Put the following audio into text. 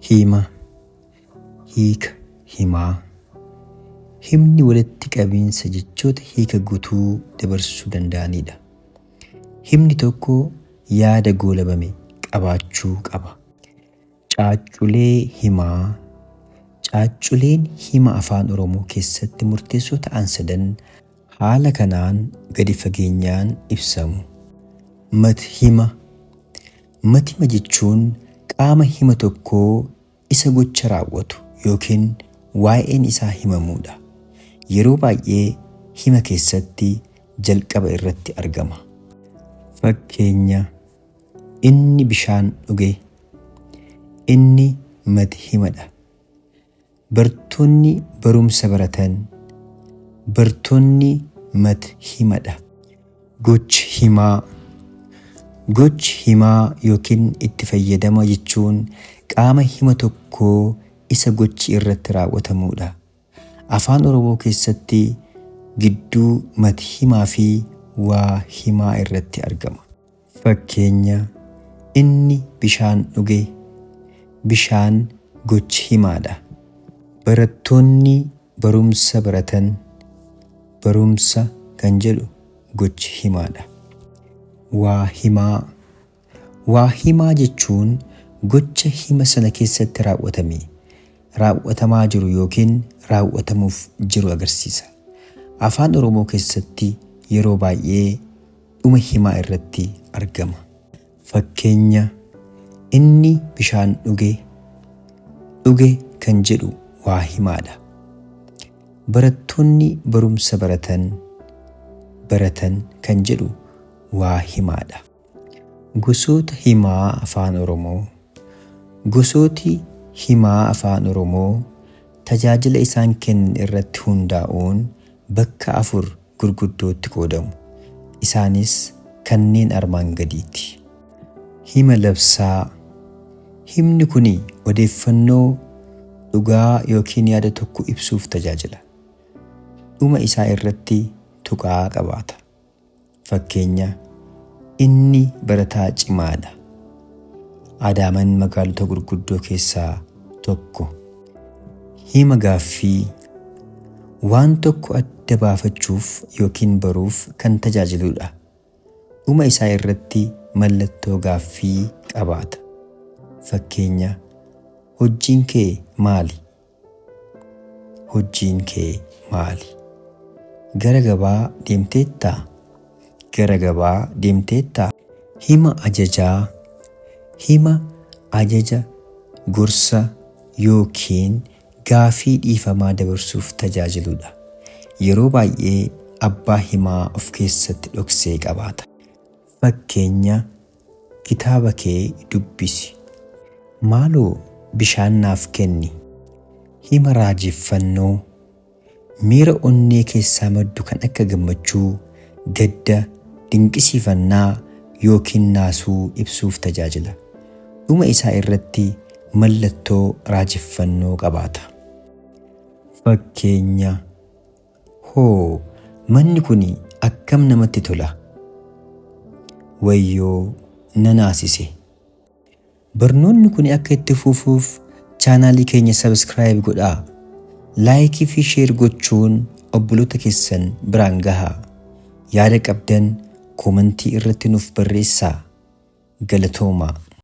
Hima, Hiika himaa. Himni walitti qabiinsa jechoota hiika guutuu dabarsuu danda'aniidha. Himni tokko yaada goolabame qabaachuu qaba. Caacculee himaa Caacculeen hima Afaan Oromoo keessatti murteessoo ta'an sadan haala kanaan gadi fageenyaan ibsamu. Mat-hima Matima jechuun qaama hima tokkoo isa gocha raawwatu yookiin waa'een isaa himamuudha. Yeroo baay'ee hima keessatti jalqaba irratti argama. Fakkeenya, Inni bishaan dhuge. Inni mat-himadha. Bartoonni barumsa baratan. Bartoonni mat-himadha. Goch-himaa Goch-himaa yookiin itti fayyadama jechuun qaama hima tokkoo isa gochi irratti raawwatamuudha. Afaan Oromoo keessatti gidduu mat-himaa fi waa himaa irratti argama. Fakkeenya, Inni bishaan dhuge. Bishaan goch-himaadha. Barattoonni barumsa baratan. Barumsa kan jedhu goch-himaadha. Waa himaa Waa himaa jechuun gocha hima sana keessatti raawwatame, raawwatamaa jiru yookiin raawwatamuuf jiru agarsiisa. Afaan Oromoo keessatti yeroo baay'ee dhuma himaa irratti argama. Fakkeenya, Inni bishaan dhuge. Dhuge kan jedhu waa himaadha. Barattoonni barumsa baratan. Baratan kan jedhu waa himaadha. Gosoota himaa Afaan Oromoo Gosooti himaa Afaan Oromoo tajaajila isaan kennan irratti hundaa'uun bakka 4 gurguddootti qoodamu. Isaanis kanneen armaan gadiiti. Hima labsaa Himni kuni odeeffannoo, dhugaa yookiin yaada tokko ibsuuf tajaajila. Dhuma isaa irratti tuqaa qabaata. Fakkeenya, Inni barataa cimaadha. Adaaman magaalota gurguddoo keessaa tokko. Hima gaaffii Waan tokko adda baafachuuf yookiin baruuf kan tajaajiluudha. Dhuma isaa irratti mallattoo gaaffii qabaata. Fakkeenya, Hojjiin kee maali? Hojjiin kee maali? Gara gabaa deemteettaa? Gara gabaa deemteettaa? Hima ajajaa Hima ajaja, gorsa yookiin gaafii dhiifamaa dabarsuuf tajaajiluudha. Yeroo baay'ee abbaa himaa of keessatti dhoksee qabaata. Fakkeenya, Kitaaba kee dubbisi. Maaloo bishaan naaf kenni. Hima raajeffannoo Miira onnee keessaa maddu kan akka gammachuu, gadda, dinqisiifannaa yookiin naasuu ibsuuf tajaajila. Dhuma isaa irratti mallattoo raajeffannoo qabaata. Fakkeenya, Hoo, manni kuni akkam namatti tola! Wayyoo, na naasise! Barnoonni kuni akka itti fufuuf chaanaalii keenya subscribe godhaa. Like fi share gochuun obboloota keessan biraan gahaa. Yaada qabdan koomantii irratti nuuf barreessaa. Galatoomaa!